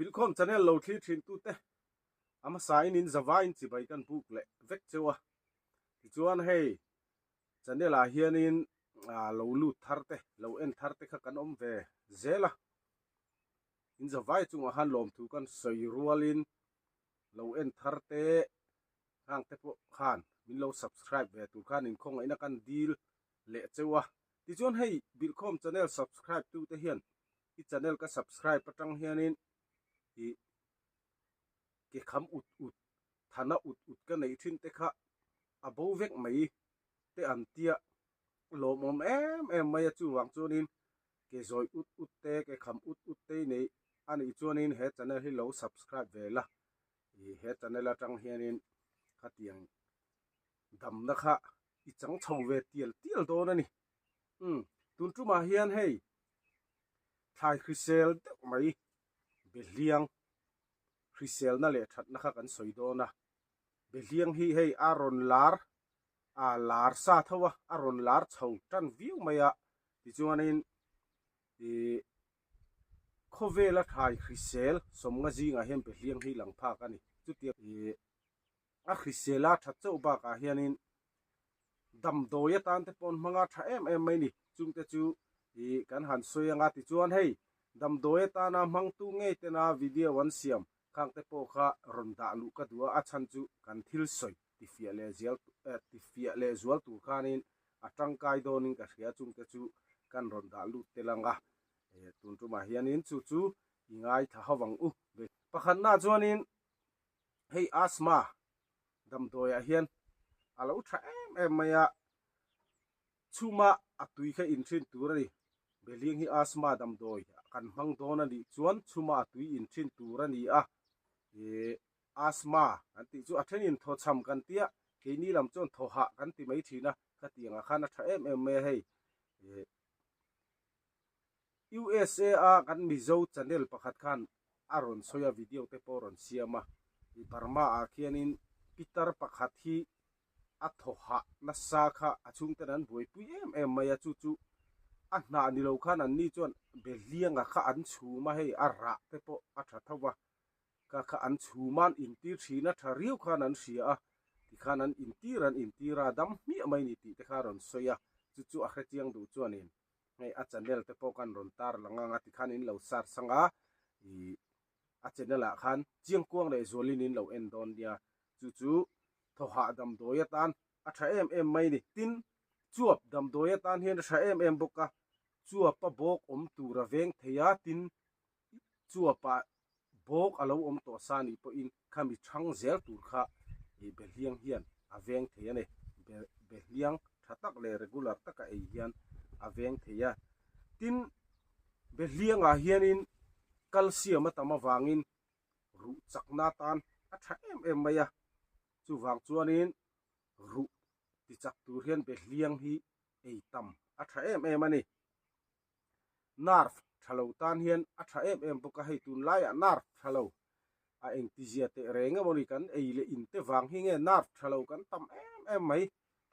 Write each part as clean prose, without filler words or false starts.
Bilkhawm channel lo thlir thin tute a hmasa in in zava in chibai kan buk leh vek cheu a. Tichuan hei channel ah hianin lo lut thar te lo en thar te kha kan awm ve zel a. In zavai chungah khan lawmthu kan sawi rualin lo en thar te hang te pawh khan min lo subscribe ve tur khan inkhawngaihna kan dil leh cheu a. Tichuan hei Bilkhawm channel subscribe tu te hian i channel ka subscribe atang hianin ih ke kham ut ut thana ut ut ka neih thin te kha a bo vek mai te an tia lawmawm em em mai a chuvang chuanin ke zawi ut ut te ke kham ut ut te i neih a nih chuanin he channel hi lo subscribe ve la ih he channel atang hianin khatiang damna kha i chang chho ve tial tial dawn a ni. Umm tun tumah hian hei thlai hrisel deuh mai behliang hriselna leh thatna kha kan sawi dawn a, behliang hi hei a rawn lar a lar sa tho a, a rawn lar chho tan viau mai a, tichuanin ih khawvela thlai hrisel sawmnga zingah hian behliang hi lang phak a ni, chutiang ih. A hrisel a that chauh bakah hianin damdawi atan te pawh an hmang a tha em em mai ni. Chungte chu ih kan han sawi anga tichuan hei damdawi atana hmangtu ngei tena video an siam khang te pawh kha rawn dah luh ka duh a, a chhan chu kan thil sawi tifiah leh zial eh tifiah leh zual tur khanin a tangkai dawnin ka hria chungte chu kan rawn dah lut tel anga eh tun tumah hianin chu chu i ngaithla ho ang u. Pakhatnaah chuanin Hei asthma damdawiah hian a lo tha em em mai a, chhuma a tui kha inthin tur a ni. Behliang hi asthma damdawi kan hmang dawn a nih chuan chhuma a tui inthin tur a ni a, ih asthma kan tih chu a thenin thawchham kan tia, keini lam chuan thawhah kan ti mai thin a, khatiang ah khan a tha em em mai a hei ih. USA a kan Mizo channel pakhat khan a rawn sawi a video te pawh a rawn siam a, i Burma ah khianin pitar pakhat hi a thaw hah nasa kha a chhungten an buaipui em em mai a, chu chu a hnah ni lo khan an ni chuan Behlianga kha an chhum a hei a rah te pawh a tha tho va, kha kha an chhum a an intir thin a tha riau khan an hria a, tikhan an intir an intir a dam hmiah mai ni tih te kha a rawn sawi a, chu chu a hrechiang duh chuanin Hei a channel te pawh kan rawn tar lang ang a tikhan in lo search ang a, ih a channel ah khan chiangkuang leh zualin in lo en dawn nia. Chu chu thawhah damdawi atan a tha em em mai a ni. Tin, chuap damdawi atan hian a tha em em bawk a, chuapa bawk awm tur a veng thei a, tin Chuapa bawk a lo awm tawh sa nih pawhin khami chhang zel tur kha ih Behliang hian a veng thei a ni. Behliang tha tak leh regular taka ei hian a veng thei a. Tin, Behliangah hianin calcium a tam avangin ruh chakna atan a tha em em mai a. Chuvang chuanin ruh tichak tur hian Behliang hi ei tam a tha em em a ni. Nerve tha lo tan hian a tha em em bawk a, hei tunlaiah nerve tha lo a engtizia teh reng emaw ni kan ei leh in te vang hi nge nerve tha lo kan tam em em mai,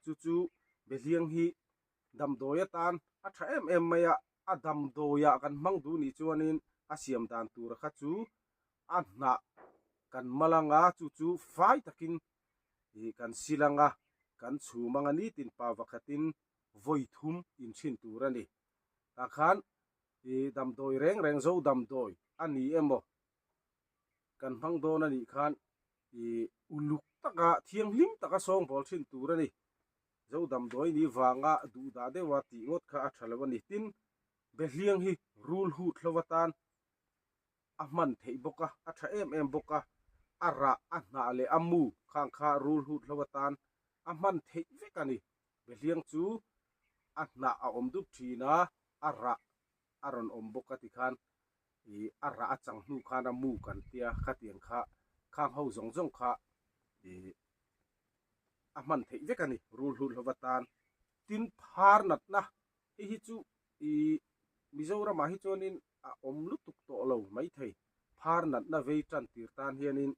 chu chu Behliang hi damdawi atan a tha em em mai a, a damdawiah kan hmang duh nih chuanin a siam dan tura kha chu a hnah kan mal anga chu chu fai takin ih kan sil anga kan chhum anga nitin pa vakhatin vawi thum inchhin tur a ni. Tah khan i damdawi reng reng zo damdawi a ni emaw kan hmang dawn a nih khan i uluk taka thianghlim taka sawngbawl thin tur a ni. Zo damdawi ni vanga duhdah deuha tih ngawt kha a tha lo a ni. Tin, Behliang hi rul hut hlo atan a hman theih bawk a, a tha em em bawk a, a rah, a hnah leh a mu khang kha rul hut hlo atan a hman theih vek a ni. Behliang chu a hnah a awm dup thin a, a rah a rawn awm bawk a tikhan ih a rah a chang hnu khan a mu kan tia khatiang kha khang ho zawng zawng kha ih a hman theih vek a ni rul hlut hlo atan. Tin, phar natna hei hi chu ih Mizoramah hi chuanin a awm lutuk tawh lo maithei. Phar natna vei tan tir tan hianin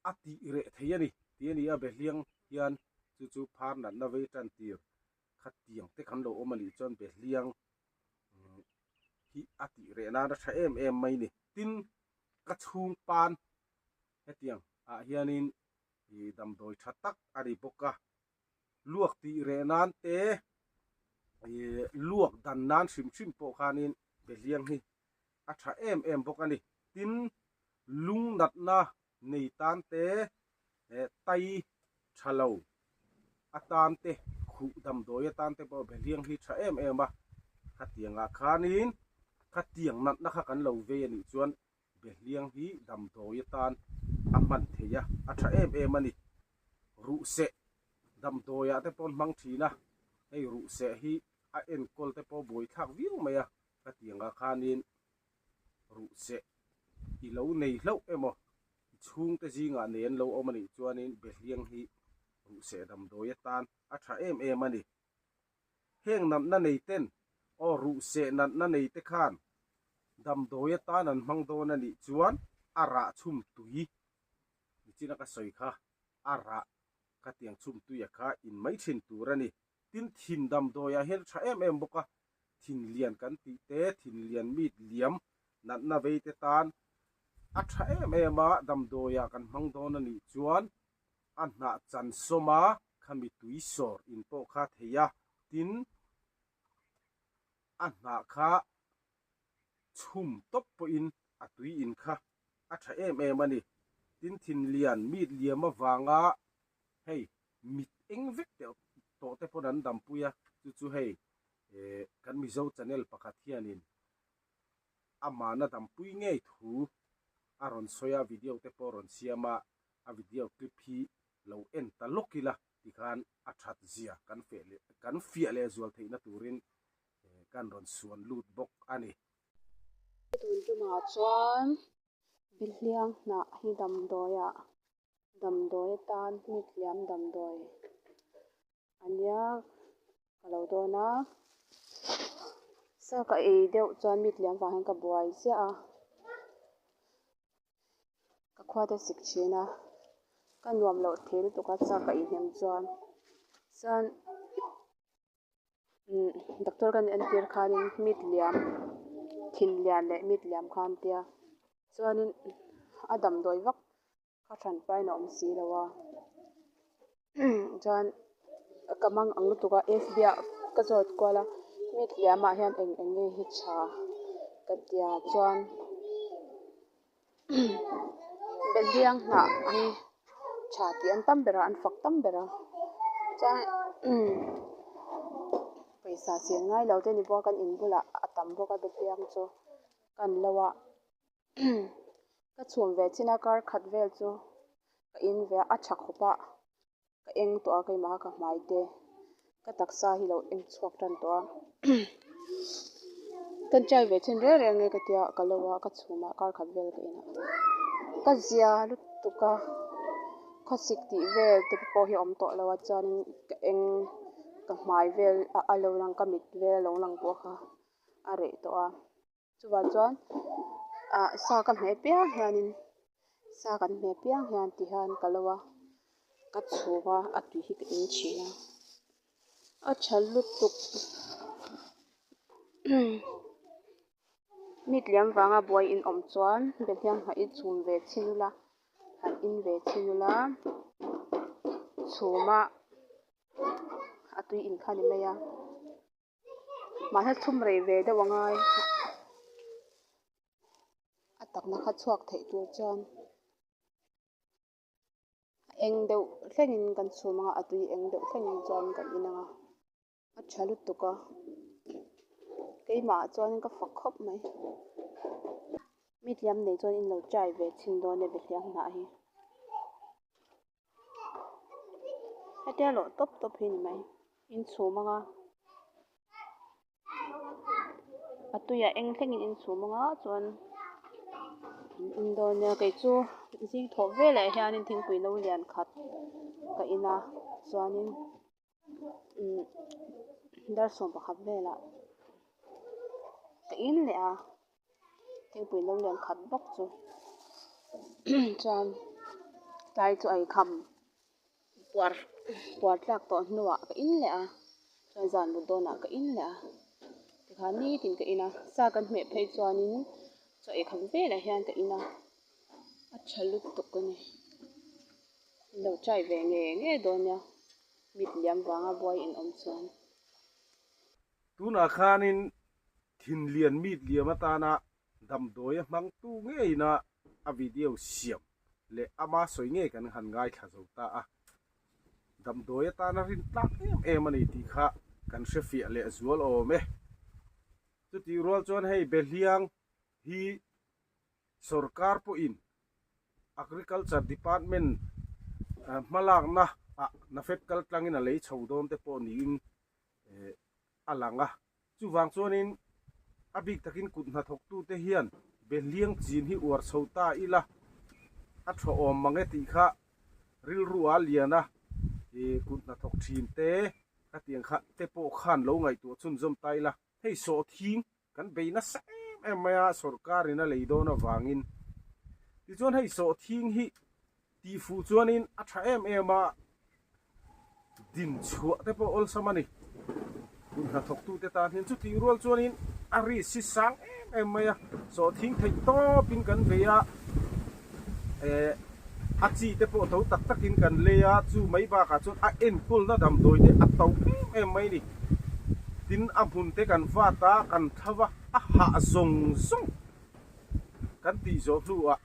a tih reh thei a ni tih a ni a, Behliang hian chu chu phar natna vei tan tir kha tiang te kan lo awm a nih chuan Behliang hi a tih reh nan a tha em em mai ni. Tin. ka chhung pan hetiang ah hianin ih damdawi tha tak a ni bawk a, luak tih reh nan te ih luak dan nan hrim hrim pawh khanin behliang hi a tha em em bawk a ni. Tin, lung natna nei tan te eh tai tha lo atan te khuh damdawi atan te pawh behliang hi tha em em a, khatiangah khanin khatiang natna kha kan lo vei a nih chuan behliang hi damdawi atan a hman theih a, a tha em em a ni. Ruhseh damdawiah te pawh an hmang thin a, hei ruhseh hi a enkawl te pawh buaithlak viau mai a, khatiangah khanin ruhseh i lo nei hlauh emaw i chhungte zingah nei an lo awm a nih chuanin behliang hi ruhseh damdawi atan a tha em em a ni. Heng natna nei ten aw ruhseh natna nei te khan damdawi atan an hmang dawn a nih chuan a rah chhum tui nichina ka sawi kha a rah khatiang chhum tuia kha in mai thin tur a ni. Tin thin damdawiah hian a tha em em bawk a, thin lian kan tih te, thin lian mit liam natna vei te tan a tha em em a, damdawiah kan hmang dawn a nih chuan a hnah chan sawm a, khami tui sawr in pawh kha thei a, tin a hnah kha chhum tawp pawhin a tui in kha a tha em em a ni. Tin thin lian mit liam avanga hei mit eng vek teh tawh te pawn an dampui a, chu chu hei eh kan Mizo channel pakhat hianin amahna dampui ngei thu a rawn sawi a, video te pawh a rawn siam a, a video clip hi lo en ta lawk ila tikhan a that zia kan feh leh kan fiah leh zual theihna turin eh kan rawn suan lut bawk a ni. Tun tumah chuan Behliang hnah hi damdawiah damdawi atan mitliam damdawi a nia ka lo dawn a sa ka ei deuh chuan mitliam vang hian ka buai ziah a ka khua te sik thin a ka nuam loh thei lutuk a sa ka ei hnem chuan chuan. Umm doctor kan entir khanin mit liam thin lian leh mit liam kha an tia chuanin a damdawi vak kha hran pahin a awm si lo a chuan ka mang ang lutuk a F B ah ka zawt kual a mit liam ah hian eng eng nge hi tha ka tia chuan. Behliang hnah hi tha tih an tam ber a an fak tam ber a chuan pawisa siam ngai lo te ni bawk a kan in bulah a tam bawk a behliang chu kan lo a ka chhum ve chin a kar khat vel chu ka in ve a a tha khawp a. Ka eng tawh a keimah ka hmai te ka taksa hi lo eng chhuak tan tawh a kan chai ve chin reng reng nge ka tia ka lo a ka chhum a kar khat vel ka en a ka zia lutuk a khawsik tih vel te pawh hi a awm tawh lo a chuanin ka eng ka hmai vel a lo lang ka mit vel a lo lang pawh kha a reh tawh a. Chuvang chuan ah sa ka hmeh piang hianin sa kan hmeh piang hian ti hian ka lo a ka chhum a a tui hi ka en thin a a tha lutuk mi tliam vanga buai in awm chuan behliang hnah i chhum ve chhin ula han in ve chhin ula chhum a a tui in kha a ni mai a. Mahse chhum rei ve deuh a ngai a takna kha chhuak theih tur chuan a eng deuh thlengin kan chhum anga a tui eng deuh thlengin chuan kan in anga a tha lutuk a keimah ah chuan ka fak khawp mai mi tliam nei chuan in lo chai ve chhin dawn e behliang hnah hi. Hetia lawh tawp tawp hi ni mai in chhum anga a tuiah eng thlengin in chhum anga chuan an in dawn nia kei chu zing thawh veleh hianin thingpui no lian khat ka in a chuanin umm dar 11 velah ka in leh a. Thingpui no lian khat bawk chu chuan tlai chu a inkham puar puar tlak tawh hnuah ka in leh a chuan zan mut dawnah ka in leh a tikhan nitin ka in a sa kan hmeh phei chuanin chaw ei kham velah hian ka in a. A tha lutuk a ni. In lo try ve nge nge dawn nia mit liam vanga buai in awm chuan. Tunah khanin thinlian mit liam atana damdawi a hmangtu ngeina a video siam leh ama sawi ngei kan han ngaithla zo ta a. Damdawi atana rin tlak em em a ni tih kha kan hrefiah leh zual awm e. Chutih rual chuan hei Behliang hi sorkar pawhin Agriculture Department hmalakna ah Nafep kal tlangin a lei chho dawn te pawh niin a lang a. Chuvang chuanin a bik takin kut hnathawktute hian Behliang chin hi uar chho ta ila a thaw awm mang e tih kha rilru a lian a, kut hnathawk thin te khatiang kha te pawh khan lo ngaihtuah chhunzawm ta ila hei sawhthing Kan bei nasa em em mai a, sawrkarin a lei dawn avangin. Tichuan hei sawhthing hi tihfuh chuanin a tha em em a, din chhuah te pawh awlsam a ni. Kut hnathawktute tan hian chutih rual chuanin a risk hi sang em em mai a, sawhthing theih tawpin kan bei a, eh a chi te pawh to tak takin kan lei a, chu mai bakah chuan a enkawlna damdawi te a to em em mai a ni. Tin a hmun te kan vat a, kan thla va, a hah zawng zawng kan tih zawh hnuah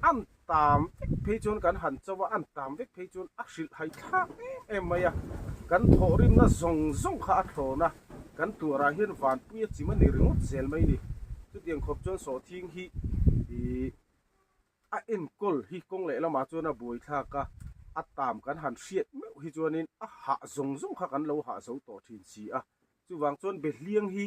an tam vek phei chuan kan han cho a, an tam vek phei chuan a hrilh hai thlak em em mai a, kan thawhrimna zawng zawng kha a thlawn a, kan tuarah hian vanpui a chim a ni ringawt zel mai a ni. Chutiang khawp chuan sawhthing hi ih. A enkawl hi kawng leh lamah chuan a buai thlak a, a tam kan han hriat meuh hi chuanin a hah zawng zawng kha kan lo hah zo tawh thin si a. Chuvang chuan Behliang hi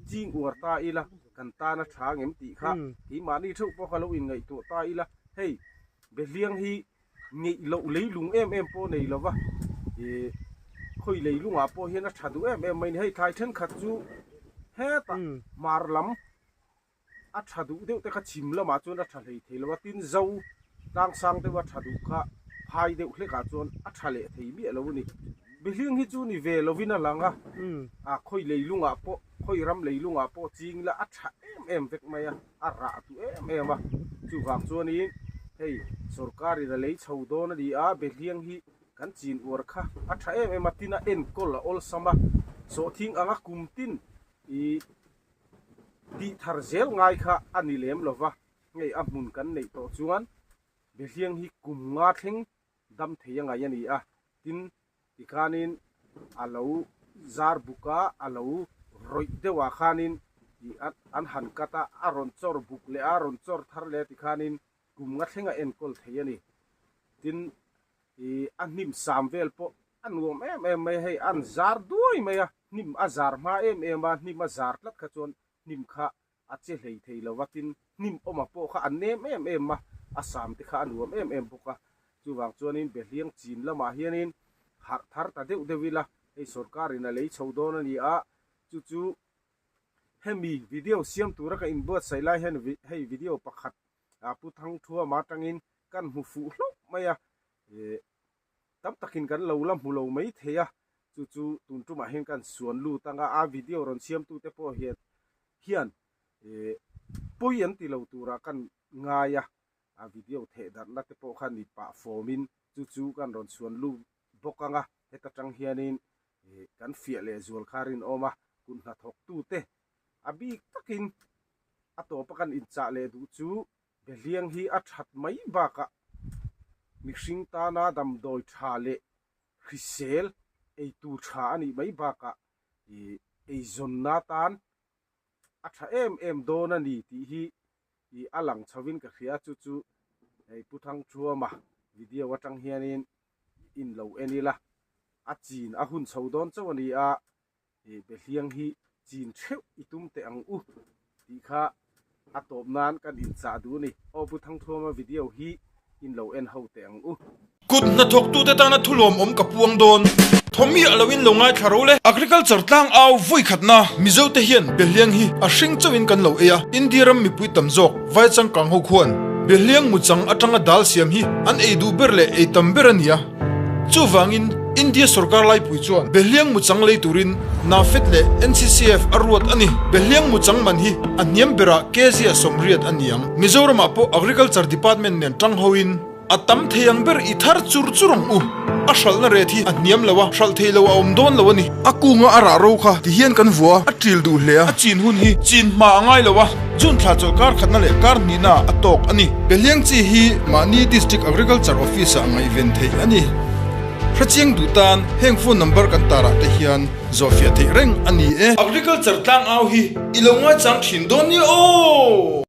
ching uar ta ila kan tan a tha ngem tih kha keimahni theuh pawh kha lo inngaihtuah ta ila, hei Behliang hi ngeih loh leilung em em pawh nei lova, ih khawi leilungah pawh hian a tha duh em em mai a ni. Hei thlai thenkhat chu hetah hmar lam A tha duh deuh te kha chhim lamah chuan a tha hlei thei lo a, tin zo tlang sang deuh a tha duh kha phai deuh hlekah chuan a tha leh thei miah lo a ni. Mihring hi chu ni ve lovin a lang a, a khawi leilungah pawh khawi ram leilungah pawh ching ila a tha em em vek mai a, a rah duh em em a. Chuvang chuanin hei sorkarin a lei chho dawn a ni a, Behliang hi kan chin uar kha a tha em em a, tin a enkawl a awlsam a, sawhthing anga kum tin ih Tih thar zel ngai kha a ni lem lo va, hei a hmun kan neih tawh chuan Behliang hi kum nga thleng dam thei a ngaih a ni a, tin tikhanin a lo zar buk a, a lo rawih deuh ah khanin an han cut a, a rawn chawr buk leh a, a rawn chawr thar leh a tikhanin kum nga thleng a enkawl thei a ni. Tin Ih a hnim sam vel pawh a nuam em em mai a, hei an zar duai mai a, hnim a zar hma em em a, hnim a zar tlat kha chuan hnim kha a che hlei thei lo va, tin hnim awma pawh kha a nem em em a, a sam te kha a nuam em em bawk a, chuvang chuanin Behliang chin lamah hianin harh thar ta deuh deuh ila, hei sorkarin a lei chho dawn a ni a, chu chu hemi video siam tura ka inbuatsaih lai hian hei video pakhat a Pu Thangthuama atangin kan hmu fuh hlauh mai a, eh tam takin kan lo la hmu lo mai thei a, chu chu tun tumah hian kan suan lut anga a video rawn siamtute pawh hian hian eh pawi an ti lo turah kan ngai a, a video theh darhna te pawh kha ni pah fawmin chu chu kan rawn suan lut bawk anga heta tang hianin eh kan fiah leh zual kha rinawm a, kut hnathawktute a bik takin a tawpa kan inchah leh duh chu Behliang hi a that mai bakah mihring tana damdawi tha leh hrisel eitur tha a nih mai bakah ih eizawnna tan a tha em em dawn a ni tih hi ih a lang chhovin ka hria chu chu hei Pu Thangthuama video atang hianin in lo en ila a chin a hun chho dawn chauh a ni a. Ih Behliang hi chin theuh i tum teh ang u tih kha a tawp nan kan inchah duh a ni. Aw Pu Thangthuama video hi in lo en ho teh ang u. Kut hnathawktute tana thu lawmawm ka puang dawn. Thaw miah loin lo ngaithla ro le. Agriculture tlang au vawi khatna Mizote hian Behliang hi a hring chauhin kan lo ei a, India ram mipui tam zawk vai changkang ho khuan Behliang muchang atanga dal siam hi an ei duh ber leh ei tam ber a ni a. Chuvangin. India sorkar laipui chuan Behliang Muchang lei turin NAFED leh NCCF a ruat a ni. Behliang Muchang man hi a hniam berah kg a sawmriat a ni ang. Mizoramah pawh Agriculture Department nen tang hoin a tam thei ang ber i thar chur chur ang u. A hralhna ret hi a hniam lo a, hralh thei lo a awm dawn lo a ni. A kunga a rah ro kha ti hian kan vua a, a ṭil duh hle a, a chin hun hi chin hma a ngai lo a, June thla chawlh kar khatna leh kar hnihna a tawk a ni. Behliang chi hi mahni District Agriculture Office-ah ngaihven theih a ni. Hrechiang duh tan heng phone number kan tarah te hian zawhfiah theih reng a ni e. Agriculture tlangau hi i lo ngaichang thin dawn nia aw!